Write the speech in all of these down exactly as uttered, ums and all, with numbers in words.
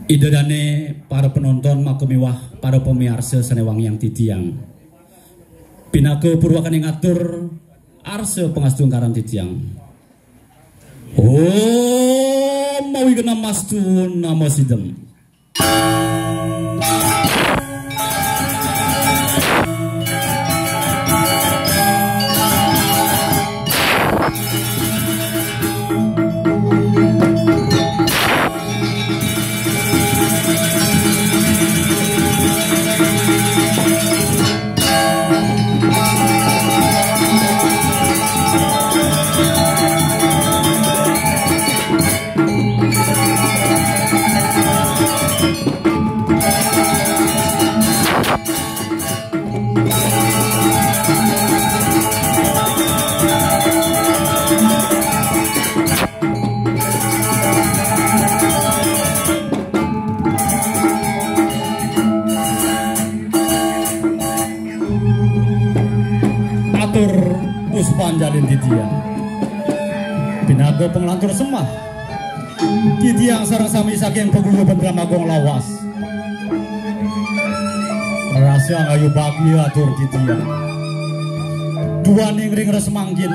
Ida dane para penonton maka miwah para pamiarsa sane wangiang titiang. Pinaka purwakane ngatur arsa pangastungkaran titiang. Om Awighnamastu Namo Sidham. Atur puspanjalin titiang. Pinaka panglantur sembah. Titiang sareng sami saking paguyuban Drama Agung lawas. Rasa ngayu bagia atur titiang. Duaning ring rasa mangkin.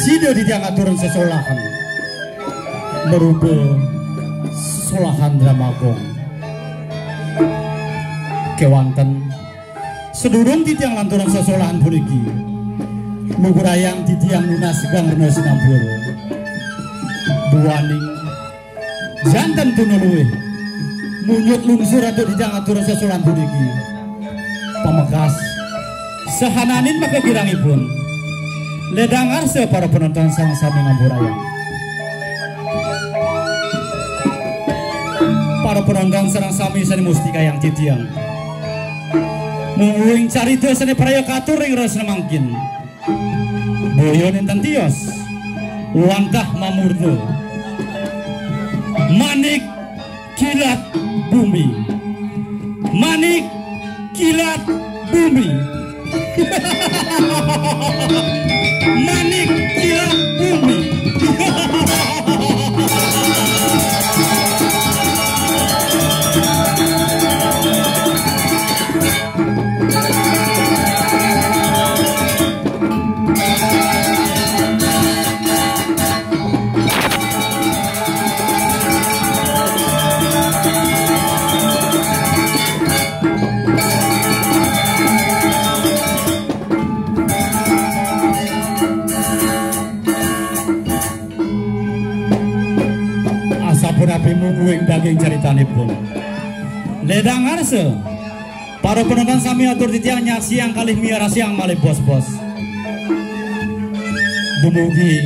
Sida titiang aturan sesolahan. Marupa sesolahan Drama Agung. Kewanten, sadurung titiang lanturang sesolahan puniki, lugrayang titiang nunas geng rena sinampura. Duaning janten tuna luih munyut lungsur atur titiang atur sesolahan puniki. Pamekas, sahananing makakirangipun, ledang arsa para penonton sareng sami ngampurayang. Para penonton sareng sami sane mustikayang titiang. Mungguing carita sane praya katur ring rasa mangkin. Boya nenten tios, wantah mamurda. Manik kilat bumi. Manik kilat bumi. Manik kilat bumi. Asapunapi mungguing daging caritanipun. Ledang arsa. Para penonton sami atur titiang nyaksiang kalih miarasiang malih bos-bos. Dumugi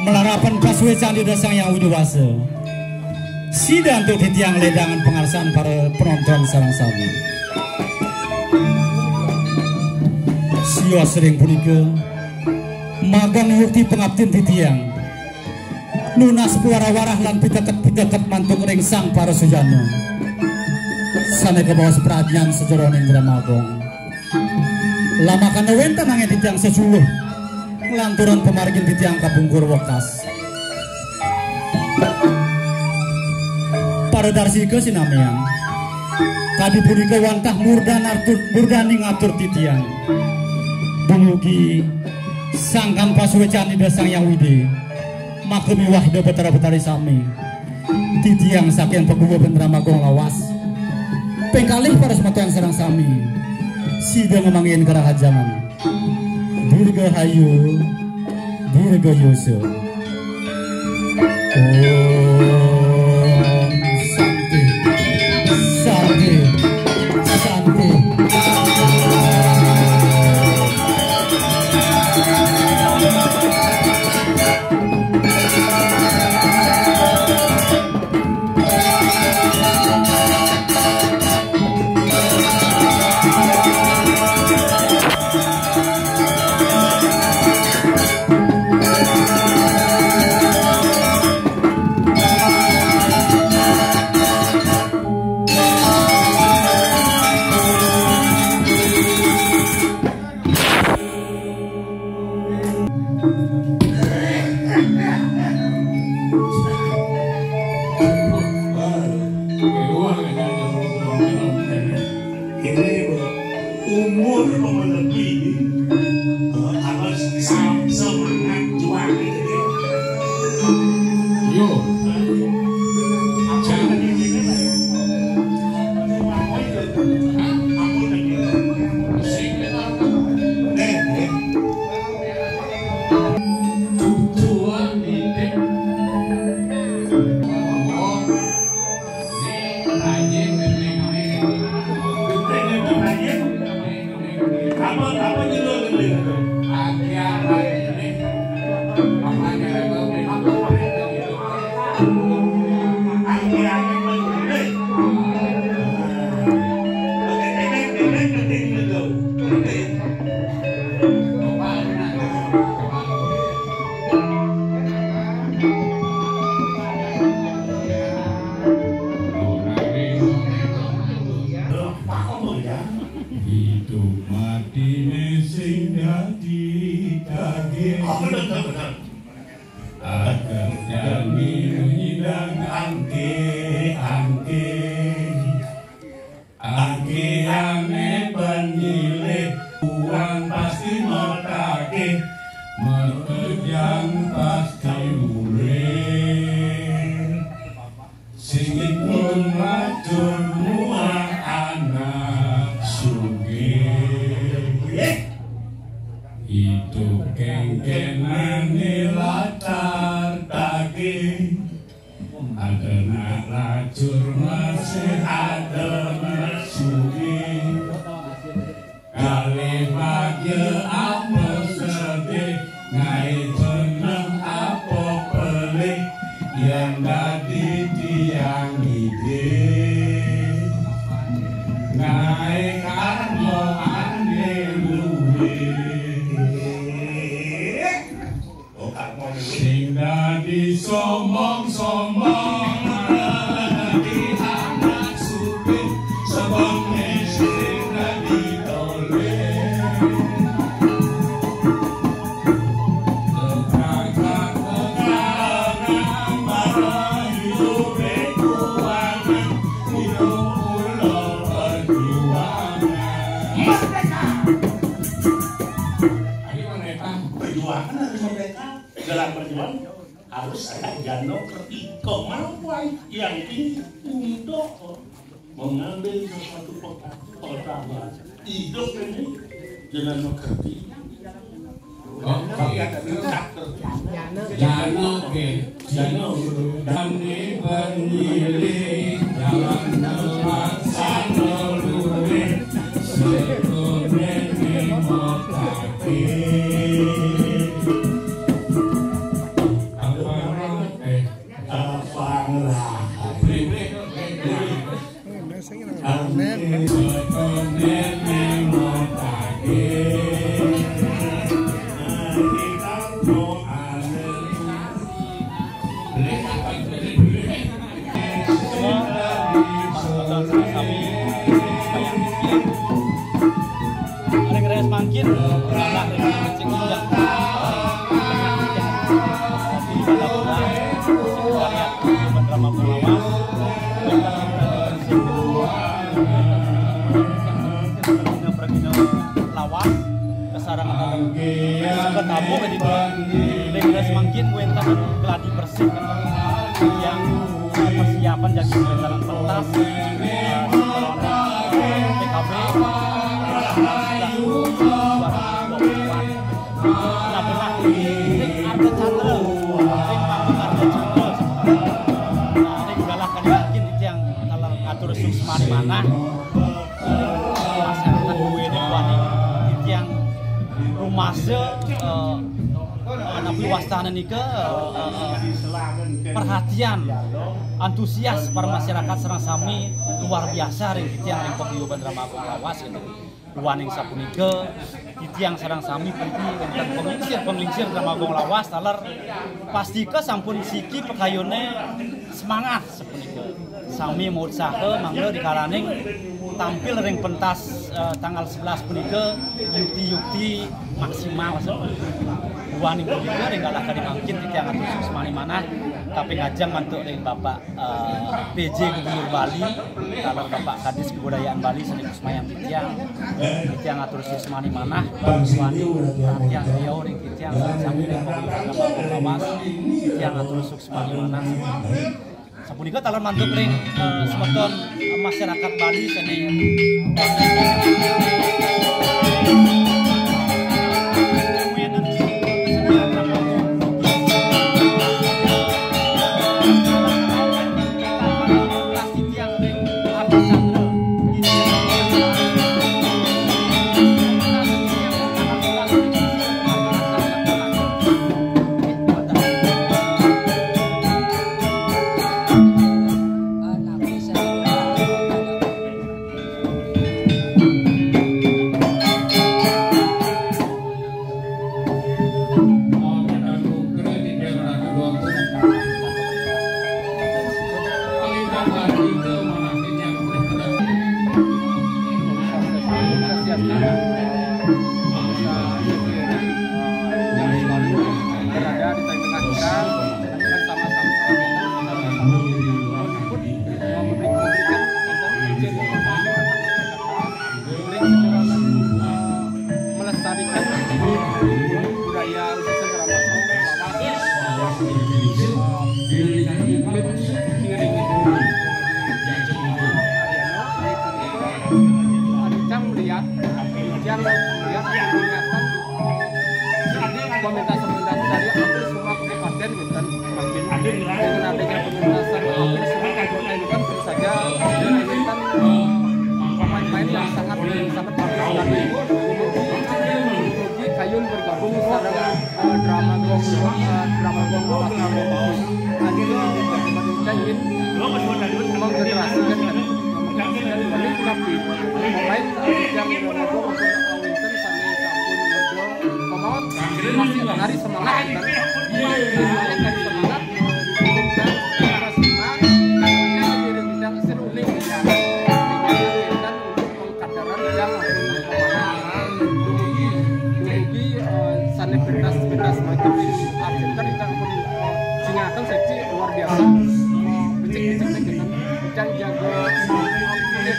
malarapan pasuecan Ida Sang Hyang Widi Wasa. Sida antuk titiang ledangan pangarsan para penonton sareng sami. Sios ring punika, magang yukti pangaptin titiang. Nunas pawarah-warah lan piteket-piteket mantuk ring sang parasujana. Sane kabaos pradnyan sajeroning Drama Agung. Lamakana wenten angin titiang sesuluh. Nglanturang pamargin titiang kapungkur wekas. Para darsika sinamian. Kadi punika wantah murdan atur, murdaning atur titiang. Dumugi sangkan pasuecan Ida Sang Hyang Widi. Maka miwah Ida Betara Betari sami. Titiang saking paguwa Drama Agung lawas. Ping kalih para semeton sareng sami. Sida ngamanggihin karahajengan. Dirgahayu, dirgayusa. Om Santi, Santi, Santi. Ini umur memenuhi harus sam semangat juang gitu ya. Yo. Jangan. Hah? Sing. Nih, nih. Tuan di apa, apa judul ini? Hidup mati sing dadi daging. Agar jani nyidang angke-angke. Angke-ane penyilih uang pasti motake. Merkejang pasti mulih. Sing ikut macul muah anak sugih. Itu kengkenane latar daging. Ada nak lacur masih ada nak sugih. Kalih bagya apa sedih, ngae jeneng apa pelih, yang dadi tiang ngidih. Ngae karma ane luwih. Sing dadi sombong-sombong, dadi anak sugih, sebab sing dadi toleh. Kekangan-kekangan, marang hidup kuangan, hidup pulau perjuangan. Merdeka! Ayo merdeka! Perjuangan harus merdeka. Dalam perjuangan harus ada jano kerti. Kemampuan yang tinggi untuk mengambil sesuatu perkara. Hidup ini jangan mengerti. Tapi ada minta kerja. Jano ke. Jano. Kami bermilih dalam terpaksa melurus. Sekunene mokake. Apa eh Apa ngerah? Beli, beli. Amin. Ring res mangkin, ora ring cek injak. Di dalam sekretariat Drama Pulawa. Lawas, kasarang ketamu di ring res mangkin wénten gladi bersih. Yang persiapan dadi pementaran pentas, eh, P K B, sudah dua ribu dua puluh empat. Nah, benar. Ring Arda Chandra, ring Panggung Arda Chandra. Nah, ring galah kali mangkin titiang taler atur suksmane manah. Masyarakat duwene kuwi titiang rumasa, eh, Anak piwastane nika, eh, perhatian, antusias para masyarakat sareng sami luar biasa ring titiang ring paguyuban Drama Agung Lawas gitu. Duaning sapunika, titiang sareng sami puniki wénten panglingsir-panglingsir Drama Agung Lawas taler pastika sampun siki pakayune semangat. Punika. Sami mautsaha mangda rikalaning tampil ring pentas, eh, tanggal sebelas punika yukti-yukti maksimal. Wani punika ring galah kadi mangkin titiang atur suksmani manah kaping ajeng mantuk ring Bapak, eh, P J Gubernur Bali, taler Bapak Kadis Kebudayaan Bali sané kusumayang titiang. Titiang atur suksmani manah, wani perhatian beliau ring titiang, sami ring Komite Agama Komnawas, titiang atur suksmani manah. Sapunika taler mantuk ring, eh, semeton, eh, masyarakat Bali sané Berada di tengah-tengah kita, bersama-sama kita, memberikan, memberikan, melestarikan budaya khususnya drama Bali. Yang melihat, yang melihat, mengingatkan pemerintah, pemerintah dari hampir semua kabupaten, gitu kan. Dengan adanya pementasan hampir semua kabupaten, kan, tentu saja, ini kan, eh, pemain-pemain yang sangat, sangat bagus sekali. Jadi, kayun bergabung sareng, eh, drama gong, eh, drama gong Lawas Drama Gong. Nah, jadi, pemerintah ingin menggenerasikan, menggenerasikan kembali, tapi pemain, eh, yang drama gong, eh, wénten sané sampun nyoba, pamaot masih nari semangat, kan? Masih nari semangat, mungkin, kan, para senang, kan, jadi rendang seruling, ya. Kan, untuk kadaran yang ampun pemahaman. Jadi, eh, sané pentas-pentas macam ini, artinya kan kita ampun, eh, sinaken seksi luar biasa. Eh, becik-becik gitu kan. Yang jaga, eh, kulit, kulit, eh,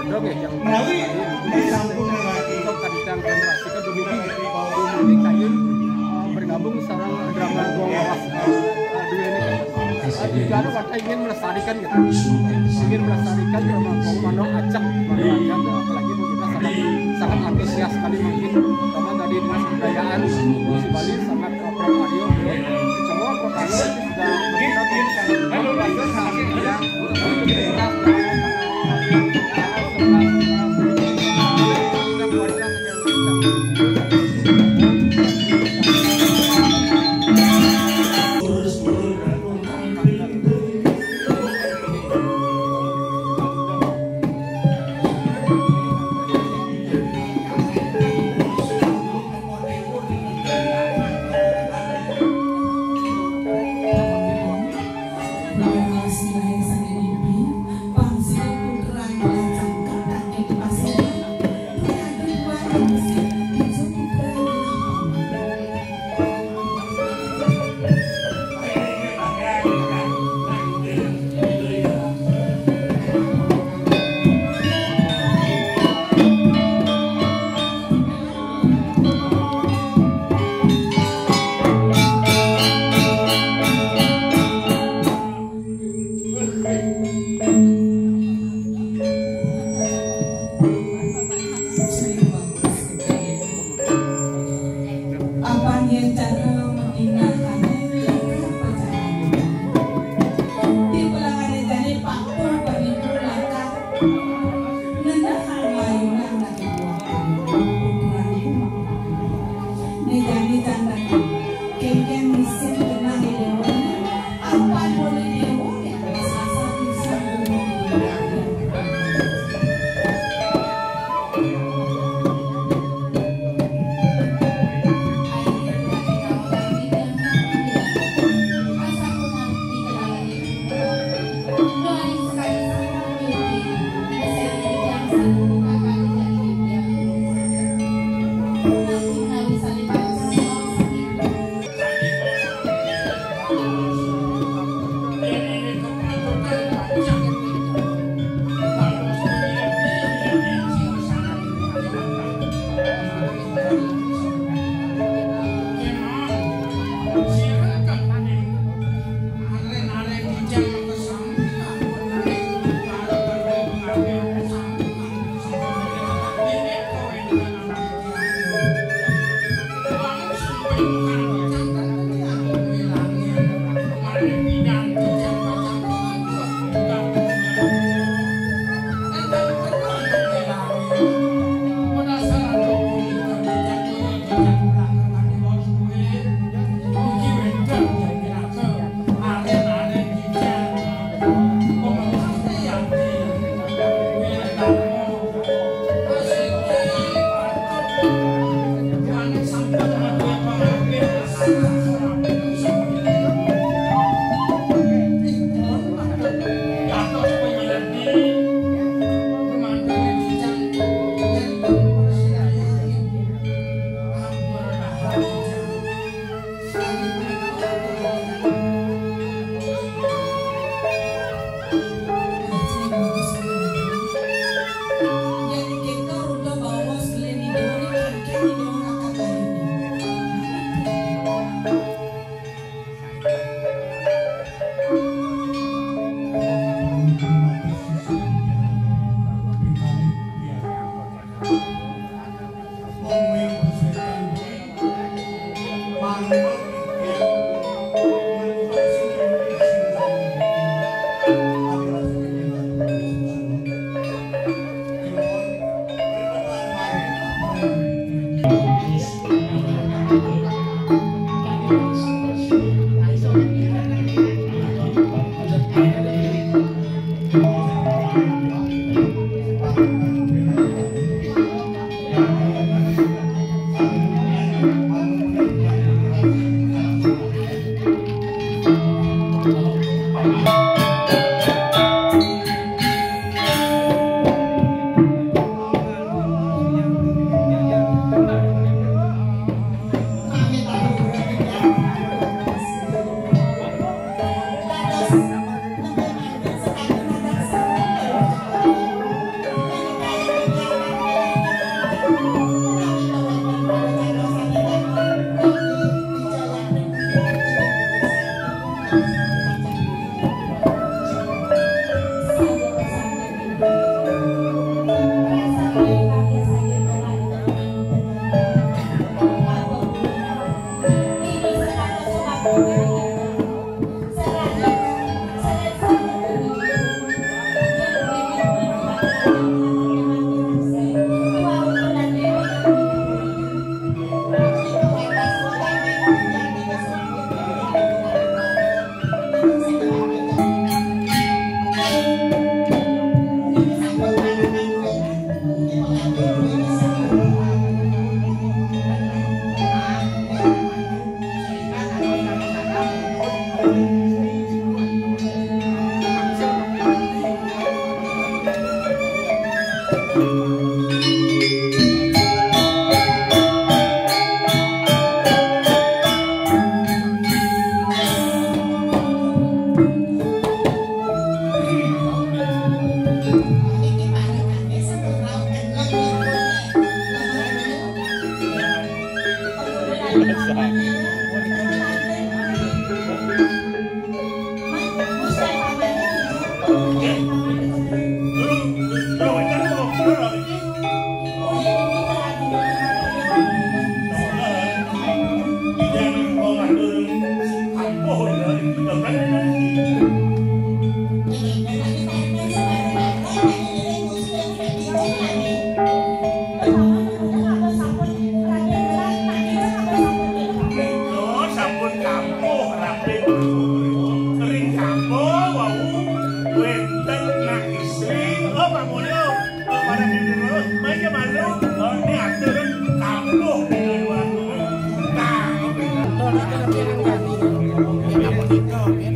dong ya, yang menawi ini sampun, untuk kadang generasi kedua ini, ini kayun, eh, bergabung sareng drama gong Lawas, eh, eh, dua ini kan. Eh, juga ada ingin melestarikan gitu. Ingin melestarikan drama gong manuk ajeg, manuk ajeg, apalagi pemerintah sangat, sangat antusias sekali mungkin, terutama dari Dinas Kebudayaan Provinsi Bali sangat, eh, pro Aryo, gitu. Semua pro Aryo itu sudah bergerak untuk memfasilitasi ya, untuk aktivitas dan, eh,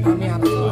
Kami atur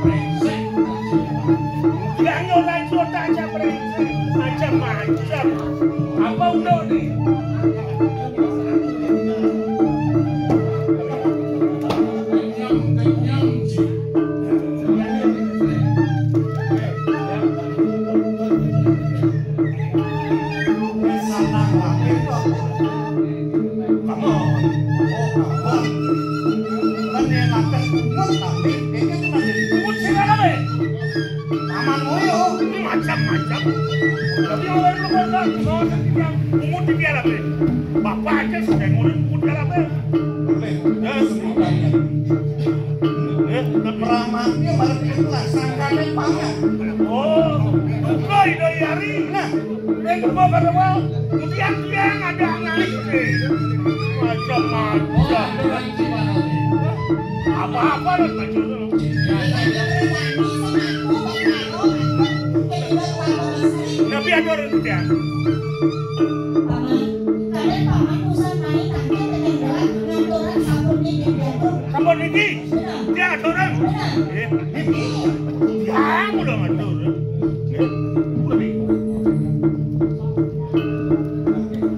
Brengsek. Yang nyolai kota aja brengsek. Macam-macam. Apa udah nih? Kenyang, kenyang, Ji. Kamu. Oh, kamu. Kan yang atas bungut, tapi kayaknya cuma jadi bungut sih, kan, apa ya? Paman ngoyo. Ini macam-macam. Tapi orang lu kan, kan, bungut di piala, Bre. Bapak aja sudah ngulin bungut piala, Bre. Boleh. Ya. Sebutannya. Eh, tapi ramannya baru kita sangkanya pangan. Oh, buka ide hari. Nah, yang kedua pada mau, kemudian dia ada anak istri. Macam-macam. Apa-apa lah, macam itu. Tapi ada orang dia. Paman, kalian paman usah main, nanti dengan jalan nganturan sabun di diatu. Sabun di? Benar. Dia ada orang. Benar. Eh, ini. Yang udah ngantur. Eh, udah nih.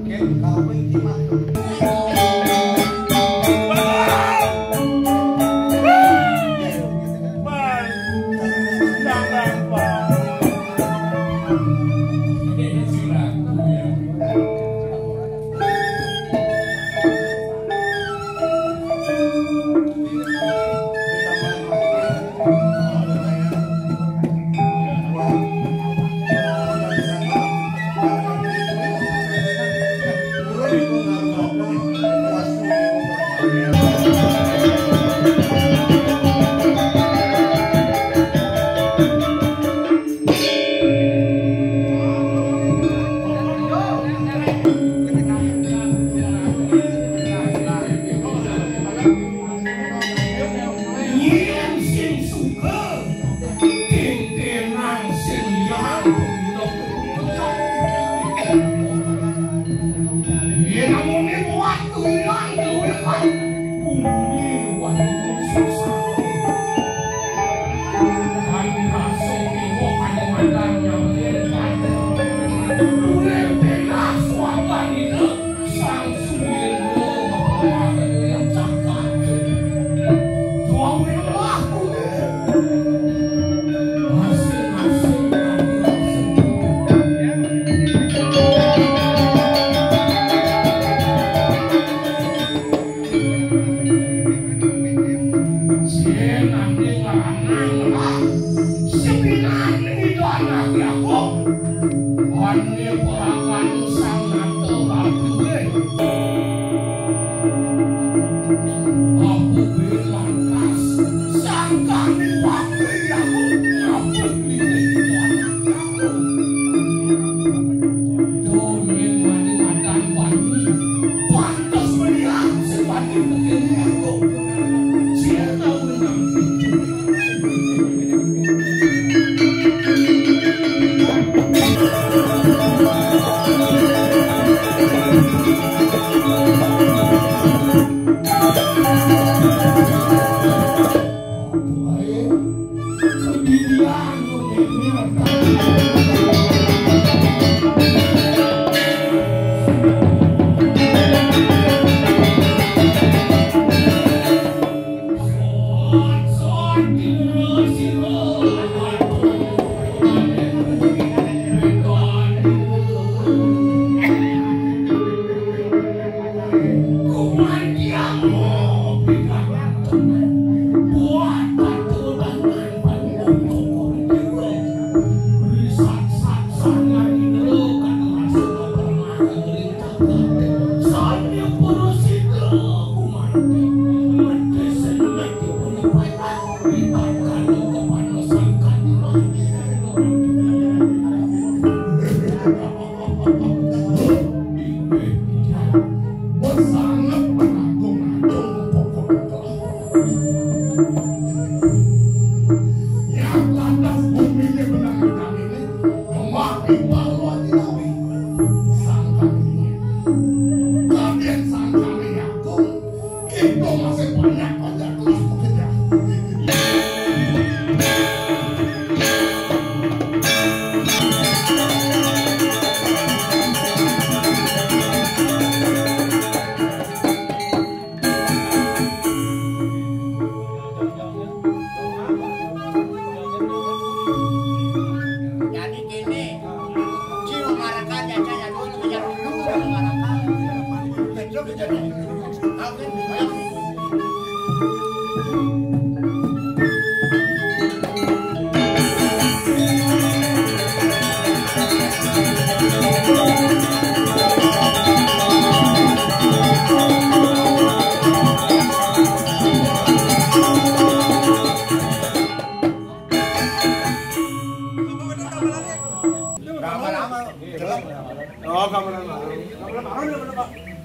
Ken, kau pergi mah. Yen sing sugih, kengkenang sing liang. Yen namune kuat kuwilan luwih kan bumi wani susah. Kan rasa kiwa kan mandang nyampe. Luwih penak suapan itu. Ane porakan sang nata rabuhe. Rabuhe lantas sangkane wangge yaku ngabuk lilih tuan yaku. Donin mani madan wani, pantes melihat sing wani tekene yaku. Sing tau nang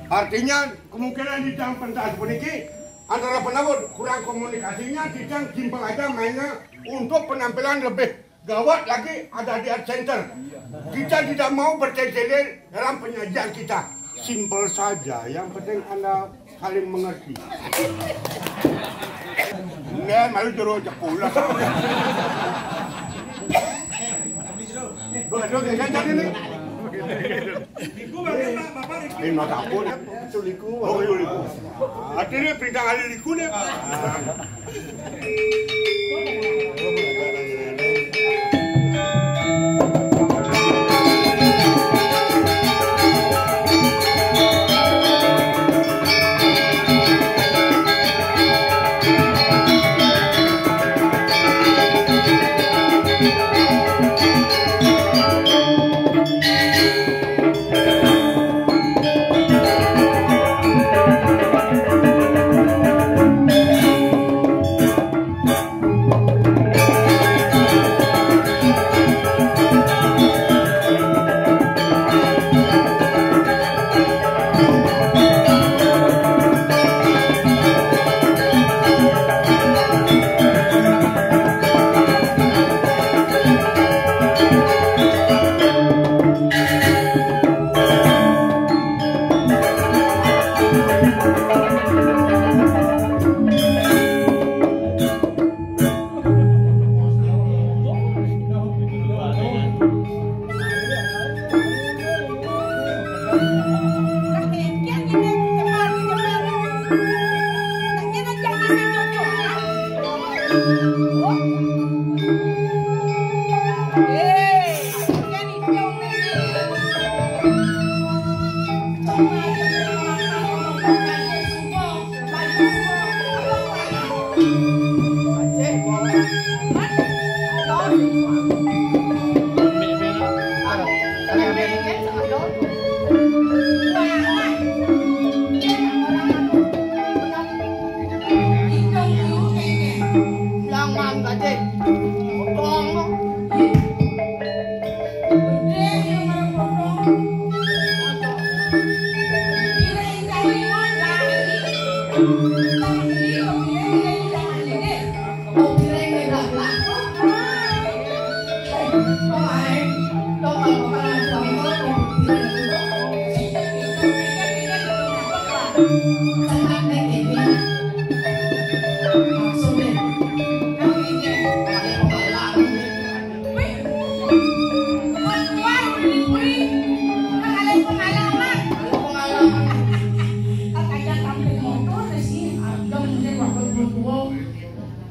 Artinya, kemungkinan di dalam pentas puniki antara penabur kurang komunikasinya, di dalam simpel aja mainnya untuk penampilan lebih gawat lagi ada di Art Center. Kita tidak mau bertele-tele dalam penyajian kita. Simpel saja, yang penting Anda saling mengerti. Nah, malu jero jekula. Lo ada yang jadi nih? Ini mau takut. Itu liku. Oh, iya, liku. Artinya perintah kali liku nih.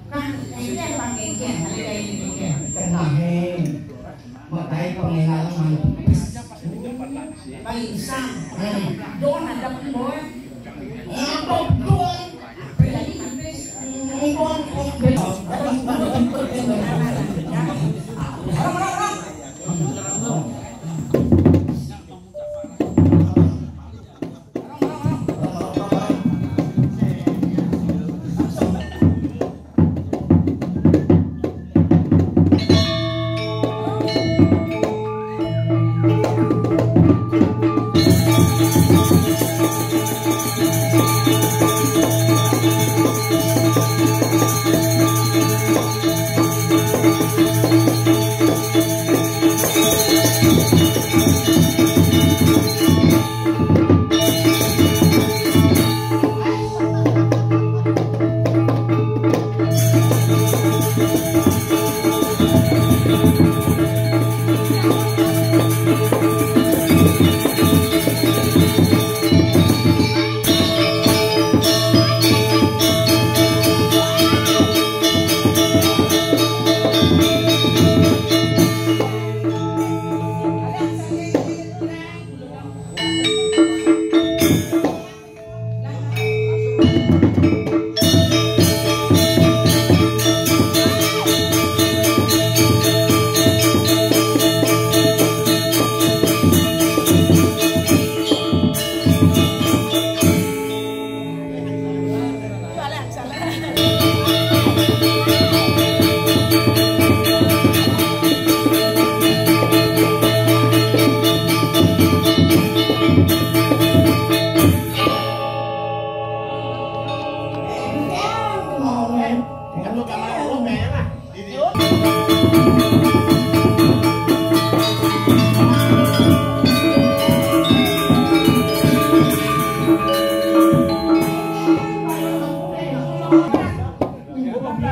Kan ini yang pakai ini, ada ini juga. Tenang, eh. Mau tahu pengenalan mantu. Paling sang. Hmm. Don ada pun, boy. Ngapa, don? Berani, mantis. Hmm, don, don. Orang, orang, orang.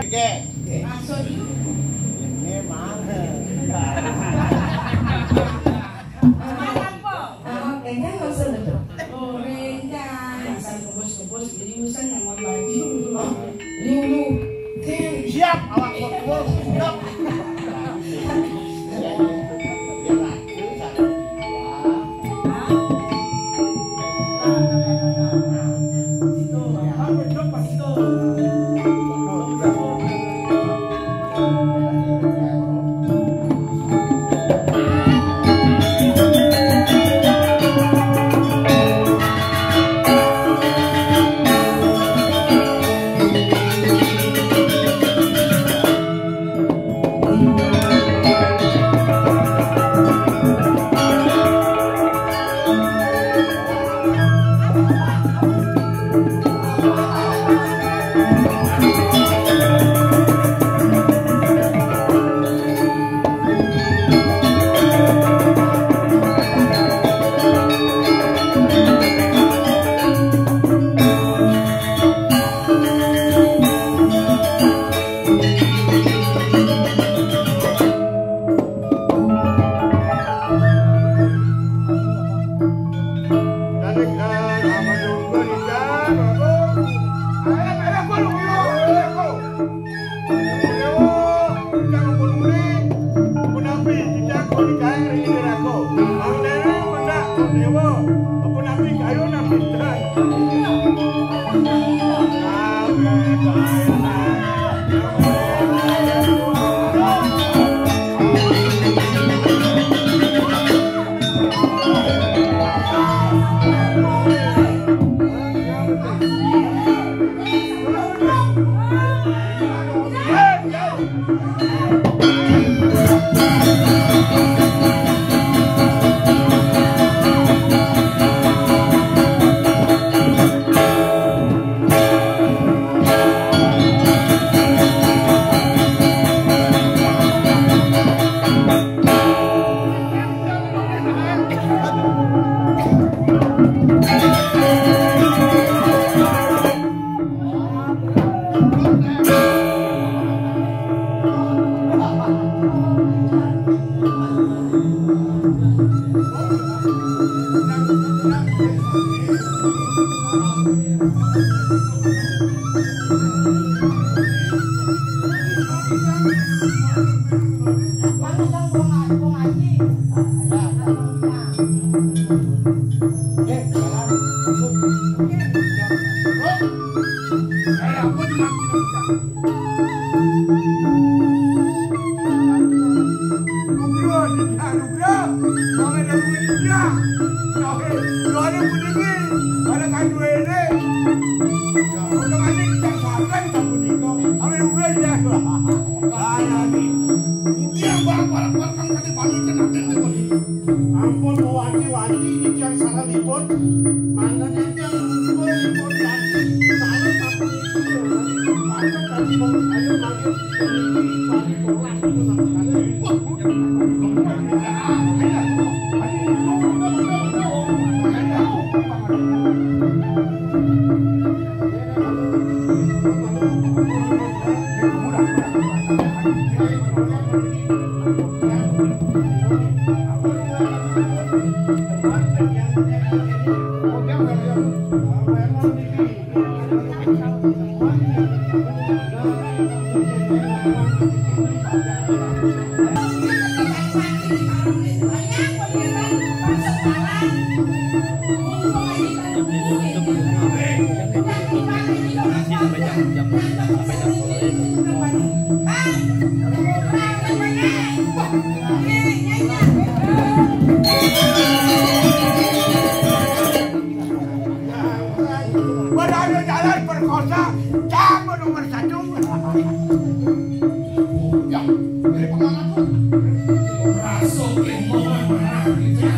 Oke. Maksud ini mana? Mana, Po? Ah, rencang maksud itu. Oh, rencang. Asal kebus-kebus, jadi urusan yang mau baju. Oh, liu-liu. Siap, awak kebus, siap. Perkosa, jago nomor satu. Ya, dari pengalaman. Rasa kemauan merah kita.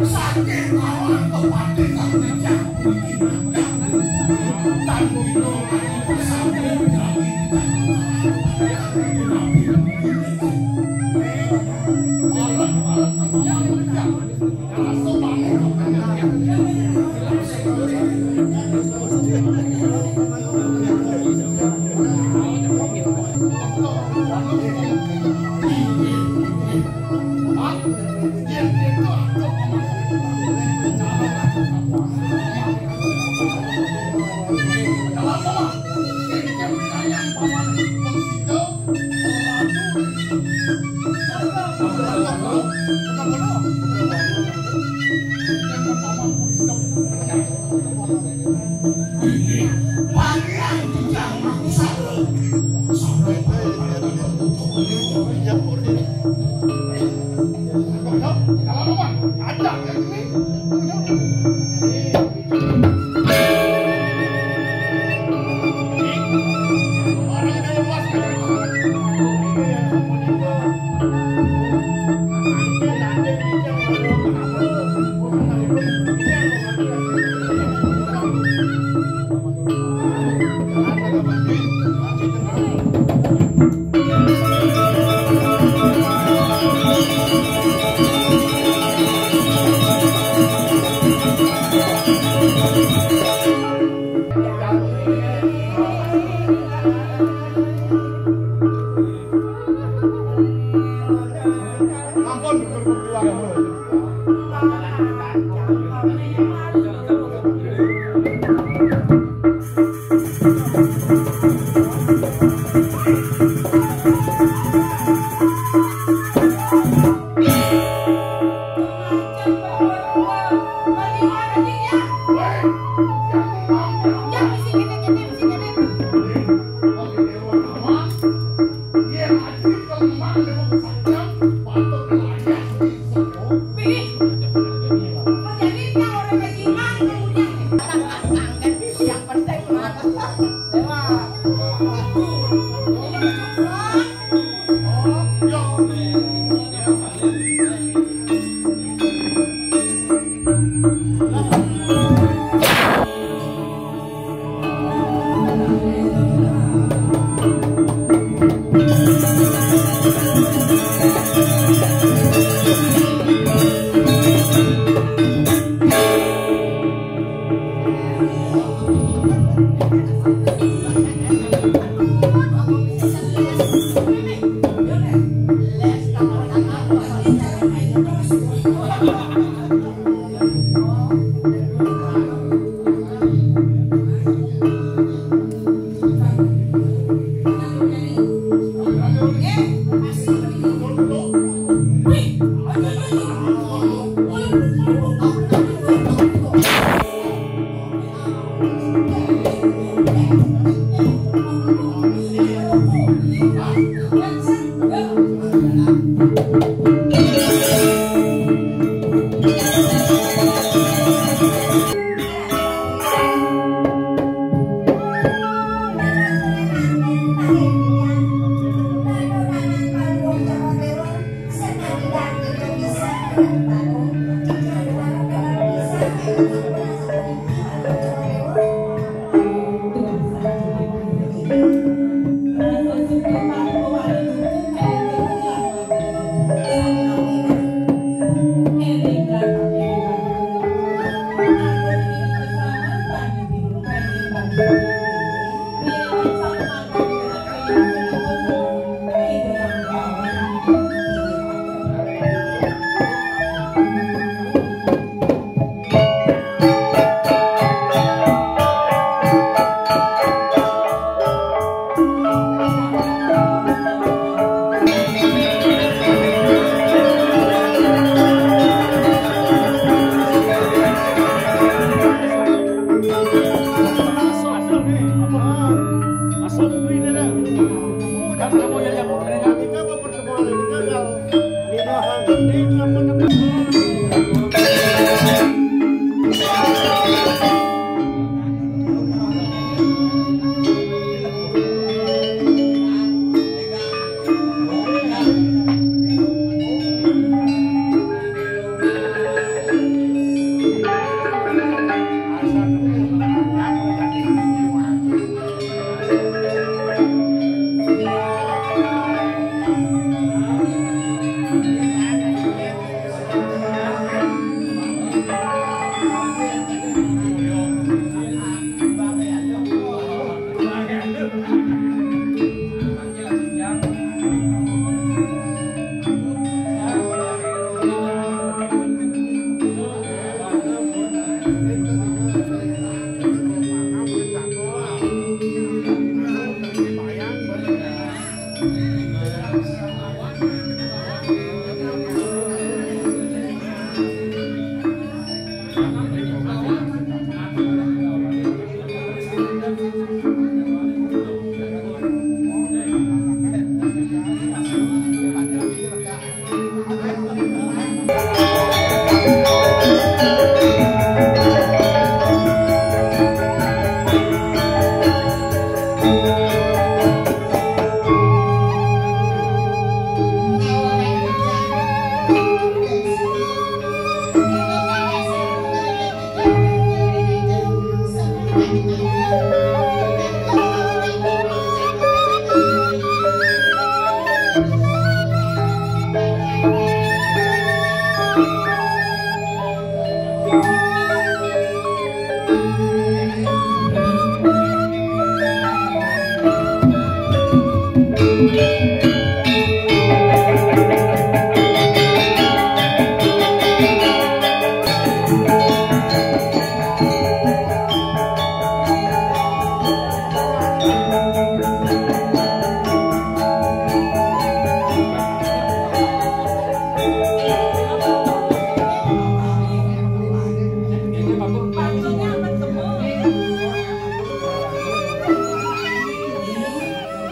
Saking awal kepatihan kita.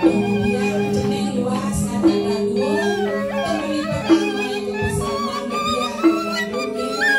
Kemudian cening luas ada dadua, temeli petang mai ke pesaman biar dadua.